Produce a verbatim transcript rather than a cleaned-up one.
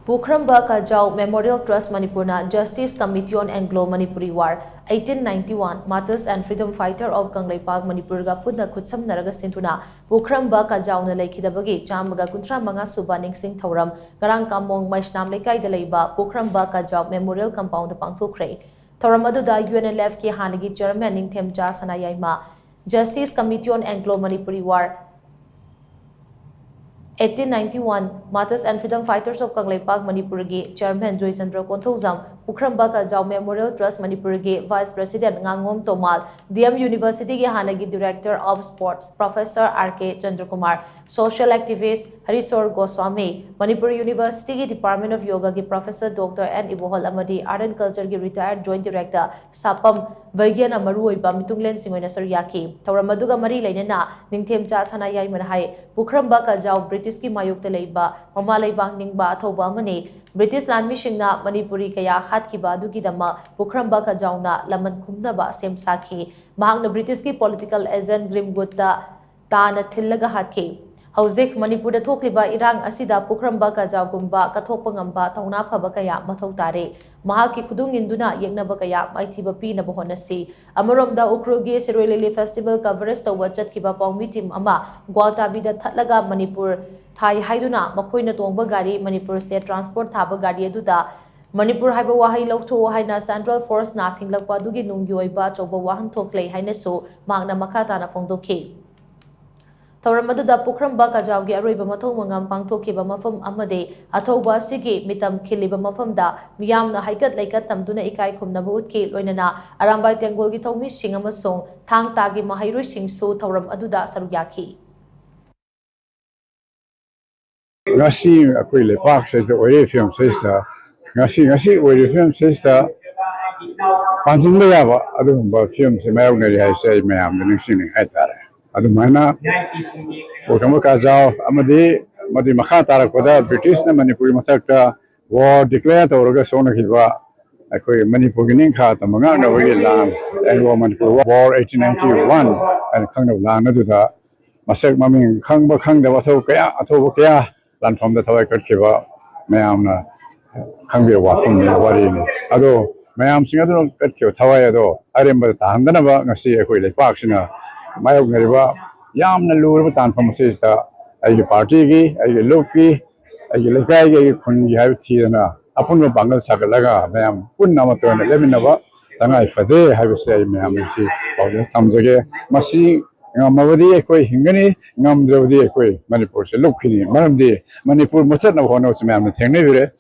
ꯄꯨꯈ꯭ꯔꯝꯕ Kajao Memorial Trust ꯃꯅꯤꯄꯨꯔꯅ Justice Committee on Anglo Manipuri War eighteen ninety-one Martyrs and Freedom Fighter of Kangleipak ꯃꯅꯤꯄꯨꯔꯒ ꯄꯨꯟꯅ ꯈꯨꯠꯁꯝꯅꯔꯒ ꯁꯤꯟꯗꯨꯅ ꯄꯨꯈ꯭ꯔꯝꯕ ꯀꯥꯖꯥꯎꯅ ꯂꯩꯈꯤꯗꯕꯒꯤ ꯆꯥꯝꯃꯒ ꯀꯨꯟꯊ꯭ꯔꯥ ꯃꯉꯥ ꯁꯨꯕ ꯅꯤꯡꯁꯤꯡ ꯊꯧꯔꯝ ꯉꯔꯥꯡ ꯀꯥꯃꯣꯡ ꯃꯩꯁꯅꯥꯝ ꯂꯩꯀꯥꯏꯗ ꯂꯩꯕ ꯄꯨꯈ꯭ꯔꯝꯕ ꯀꯥꯖꯥꯎ Memorial Compound ꯗ ꯄꯥꯡꯊꯣꯛꯈ꯭ꯔꯦ꯫ ꯊꯧꯔꯝ ꯑꯗꯨꯗ ꯌꯨ ꯑꯦꯟ ꯑꯦꯜ ꯑꯦꯐꯀꯤ ꯍꯥꯟꯅꯒꯤ chairman ꯅꯤꯡꯊꯦꯝꯆꯥ Sanayaima, Justice Committee on Anglo Manipuri War eighteen ninety-one Martyrs and Freedom Fighters of Kangleipak ꯃꯅꯤꯄꯨꯔꯒꯤ chairman Joychandra Konthoujam, Pukhramba Kajao Memorial Trust ꯃꯅꯤꯄꯨꯔꯒꯤ vice president ꯉꯥꯉꯣꯝ ꯇꯣꯃꯥꯜ, ꯗꯤ ꯑꯦꯝ University ꯒꯤ ꯍꯥꯟꯅꯒꯤ director of sports Professor R K Chandrakumar, social activist Harisor Goswami, Manipur University ꯒꯤ Department of Yoga ꯒꯤ Professor Doctor N Ibohal ꯑꯃꯗꯤ Art and Culture ꯒꯤ retired joint director ꯁꯥꯄꯝ ꯕꯩꯒ꯭ꯌꯅ ꯃꯔꯨꯑꯣꯏꯕ ꯃꯤꯇꯨꯡꯂꯦꯟꯁꯤꯡ ꯑꯣꯏꯅ ꯁꯔꯨꯛ ꯌꯥꯈꯤ꯫ ꯊꯧꯔꯝ ꯑꯗꯨꯒ ꯃꯔꯤ ꯂꯩꯅꯅ ꯅꯤꯡꯊꯦꯝꯆꯥ ꯁꯅꯥꯌꯥꯏꯃꯅ ꯍꯥꯏ, ꯄꯨꯈ꯭ꯔꯝꯕ ꯀꯖꯥꯎ ꯕ꯭ꯔꯤꯇꯤꯁꯀꯤ ꯃꯥꯌꯣꯛꯇ ꯂꯩꯕ ꯃꯃꯥ ꯂꯩꯕꯥꯛ ꯅꯤꯡꯕ ꯑꯊꯧꯕ ꯑꯃꯅꯤ꯫ ꯕ꯭ꯔꯤꯇꯤꯁ ꯂꯥꯟꯃꯤꯁꯤꯡꯅ ꯃꯅꯤꯄꯨꯔꯤ ꯀꯌꯥ ꯍꯥꯠꯈꯤꯕ ꯑꯗꯨꯒꯤꯗꯃꯛ ꯄꯨꯈ꯭ꯔꯝꯕ ꯀꯖꯥꯎꯅ ꯂꯃꯟ ꯈꯨꯝꯅꯕ ꯁꯦꯝ ꯁꯥꯈꯤ꯫ ꯃꯍꯥꯛꯅ ꯕ꯭ꯔꯤꯇꯤꯁꯀꯤ political agent ꯒ꯭ꯔꯤꯝꯋꯨꯗꯇ ꯇꯥꯅ ꯊꯤꯜꯂꯒ ꯍꯥꯠꯈꯤ꯫ ꯍꯧꯖꯤꯛ ꯃꯅꯤꯄꯨꯔꯗ ꯊꯣꯛꯂꯤꯕ ꯏꯔꯥꯡ ꯑꯁꯤꯗ ꯄꯨꯈ꯭ꯔꯝꯕ ꯀꯖꯥꯎꯒꯨꯝꯕ ꯀꯠꯊꯣꯛꯄ ꯉꯝꯕ ꯊꯧꯅꯥ ꯐꯕ ꯀꯌꯥ ꯃꯊꯧ ꯇꯥꯔꯦ꯫ ꯃꯍꯥꯛꯀꯤ ꯈꯨꯗꯨꯡ ꯏꯟꯗꯨꯅ ꯌꯦꯛꯅꯕ ꯀꯌꯥ ꯃꯥꯏꯊꯤꯕ ꯄꯤꯅꯕ ꯍꯣꯠꯅꯁꯤ꯫ ꯑꯃꯔꯣꯝꯗ ꯎꯈ꯭ꯔꯨꯜꯒꯤ ꯁꯤꯔꯣꯏ ꯂꯤꯂꯤ festival coverage ꯇꯧꯕ ꯆꯠꯈꯤꯕ ꯄꯥꯎꯃꯤ team ꯑꯃ ꯒ꯭ꯋꯥꯜꯇꯥꯕꯤꯗ ꯊꯠꯂꯒ ꯃꯅꯤꯄꯨꯔ ꯊꯥꯏ ꯍꯥꯏꯗꯨꯅ ꯃꯈꯣꯏꯅ ꯇꯣꯡꯕ ꯒꯥꯔꯤ ꯃꯅꯤꯄꯨꯔ state transport ꯊꯥꯕ ꯒꯥꯔꯤ ꯑꯗꯨꯗ ꯃꯅꯤꯄꯨꯔ ꯍꯥꯏꯕ ꯋꯥꯍꯩ ꯂꯧꯊꯣꯛꯑꯣ ꯍꯥꯏꯅ central force ꯅ ꯊꯤꯡꯂꯛꯄ ꯑꯗꯨꯒꯤ ꯅꯨꯡꯒꯤ ꯑꯣꯏꯕ ꯑꯆꯧꯕ ꯋꯥꯍꯟꯊꯣꯛ ꯂꯩ ꯍꯥꯏꯅꯁꯨ ꯃꯍꯥꯛꯅ ꯃꯈꯥ ꯇꯥꯅ ꯐꯣꯡꯗꯣꯛꯈꯤ꯫ ꯊꯧꯔꯝ ꯑꯗꯨꯗ ꯄꯨꯈ꯭ꯔꯝꯕ ꯀꯖꯥꯎꯒꯤ ꯑꯔꯣꯏꯕ ꯃꯊꯧ ꯃꯉꯝ ꯄꯥꯡꯊꯣꯛꯈꯤꯕ ꯃꯐꯝ ꯑꯃꯗꯤ ꯑꯊꯧꯕ ꯑꯁꯤꯒꯤ ꯃꯤꯇꯝ ꯈꯤꯜꯂꯤꯕ ꯃꯐꯝꯗ ꯃꯤꯌꯥꯝꯅ ꯍꯩꯀꯠ ꯂꯩꯀꯠ ꯇꯝꯗꯨꯅ ꯏꯀꯥꯏ ꯈꯨꯝꯅꯕ ꯎꯠꯈꯤ꯫ ꯂꯣꯏꯅꯅ ꯑꯔꯥꯝꯕꯥꯏ ꯇꯦꯡꯒꯣꯜꯒꯤ ꯊꯧꯃꯤꯁꯤꯡ ꯑꯃꯁꯨꯡ ꯊꯥꯡ ꯇꯥꯒꯤ ꯃꯍꯩꯔꯣꯏꯁꯤꯡꯁꯨ ꯊꯧꯔꯝ ꯑꯗꯨꯗ ꯁꯔꯨꯛ ꯌꯥꯈꯤ꯫ ꯉꯁꯤ ꯑꯩꯈꯣꯏ ꯂꯩꯄꯥꯛꯁꯤꯗ ꯑꯣꯏꯔꯤꯕ ꯐꯤꯕꯝꯁꯤꯗ, ꯉꯁꯤ ꯉꯁꯤ ꯑꯣꯏꯔꯤꯕ ꯐꯤꯕꯝꯁꯤꯗ ꯄꯥꯟꯁꯤꯟꯕ ꯌꯥꯕ ꯑꯗꯨꯒꯨꯝꯕ ꯐꯤꯕꯝꯁꯤ ꯃꯥꯌꯣꯛꯅꯔꯤ ꯍꯥꯏꯁꯦ ꯑꯩ ꯃꯌꯥꯝꯗ ꯅꯤꯡꯁꯤꯡꯅꯤꯡꯉꯤ ꯍꯥꯏꯇꯥꯔꯦ꯫ ꯑꯗꯨꯃꯥꯏꯅ ꯄꯣꯛꯊꯝꯕ ꯀꯥꯖꯥꯎ ꯑꯃꯗꯤ ꯃꯗꯨꯒꯤ ꯃꯈꯥ ꯇꯥꯔꯛꯄꯗ ꯕ꯭ꯔꯤꯇꯤꯁꯅ ꯃꯅꯤꯄꯨꯔꯒꯤ ꯃꯊꯛꯇ war declare ꯇꯧꯔꯒ ꯁꯣꯛꯅꯈꯤꯕ ꯑꯩꯈꯣꯏ ꯃꯅꯤꯄꯨꯔꯒꯤ ꯅꯤꯡꯈꯥ ꯇꯝꯕ ꯉꯥꯛꯅꯕꯒꯤ ꯂꯥꯟ, Anglo Manipur War eighteen ninety one ꯍꯥꯏꯅ ꯈꯪꯅꯕ ꯂꯥꯟ ꯑꯗꯨꯗ ꯃꯁꯛ ꯃꯃꯤꯡ ꯈꯪꯕ ꯈꯪꯗꯕ ꯑꯊꯧꯕ ꯀꯌꯥ, ꯑꯊꯧꯕ ꯀꯌꯥ ꯂꯥꯟꯐꯝꯗ ꯊꯋꯥꯏ ꯀꯠꯈꯤꯕ ꯃꯌꯥꯝꯅ ꯈꯪꯕꯤꯔꯕ ꯋꯥꯐꯝꯅꯤ, ꯋꯥꯔꯤꯅꯤ꯫ ꯑꯗꯣ ꯃꯌꯥꯝꯁꯤꯡ ꯑꯗꯨꯅ ꯀꯠꯈꯤꯕ ꯊꯋꯥꯏ ꯑꯗꯣ ꯑꯔꯦꯝꯕꯗ ꯇꯥꯍꯟꯗꯅꯕ ꯉꯁꯤ ꯑꯩꯈꯣꯏ ꯂꯩꯄꯥꯛꯁꯤꯅ ꯃꯥꯌꯣꯛꯅꯔꯤꯕ ꯌꯥꯝꯅ ꯂꯨꯔꯕ ꯇꯥꯟꯐꯝ ꯑꯁꯤꯗ ꯑꯩꯒꯤ ꯄꯥꯔꯇꯤꯒꯤ, ꯑꯩꯒꯤ ꯂꯨꯞꯀꯤ, ꯑꯩꯒꯤ ꯂꯩꯀꯥꯏꯒꯤ, ꯑꯩꯒꯤ ꯈꯨꯟꯒꯤ ꯍꯥꯏꯕ ꯊꯤꯗꯅ ꯑꯄꯨꯟꯕ ꯄꯥꯡꯒꯜ ꯁꯥꯒꯠꯂꯒ ꯃꯌꯥꯝ ꯄꯨꯟꯅ ꯑꯃꯠꯇ ꯑꯣꯏꯅ ꯂꯦꯞꯃꯤꯟꯅꯕ ꯇꯉꯥꯏ ꯐꯗꯦ ꯍꯥꯏꯕꯁꯦ ꯑꯩ ꯃꯌꯥꯝꯗ ꯁꯤ ꯄꯥꯎꯖꯦꯜ ꯊꯝꯖꯒꯦ꯫ ꯃꯁꯤ ꯉꯝꯃꯕꯗꯤ ꯑꯩꯈꯣꯏ ꯍꯤꯡꯒꯅꯤ, ꯉꯝꯗ꯭ꯔꯕꯗꯤ ꯑꯩꯈꯣꯏ ꯃꯅꯤꯄꯨꯔꯁꯦ ꯂꯨꯞꯈꯤꯅꯤ꯫ ꯃꯔꯝꯗꯤ ꯃꯅꯤꯄꯨꯔ ꯃꯨꯠꯊꯠꯅꯕ ꯍꯣꯠꯅꯕꯁꯤ ꯃꯌꯥꯝꯅ ꯊꯦꯡꯅꯕꯤꯔꯦ꯫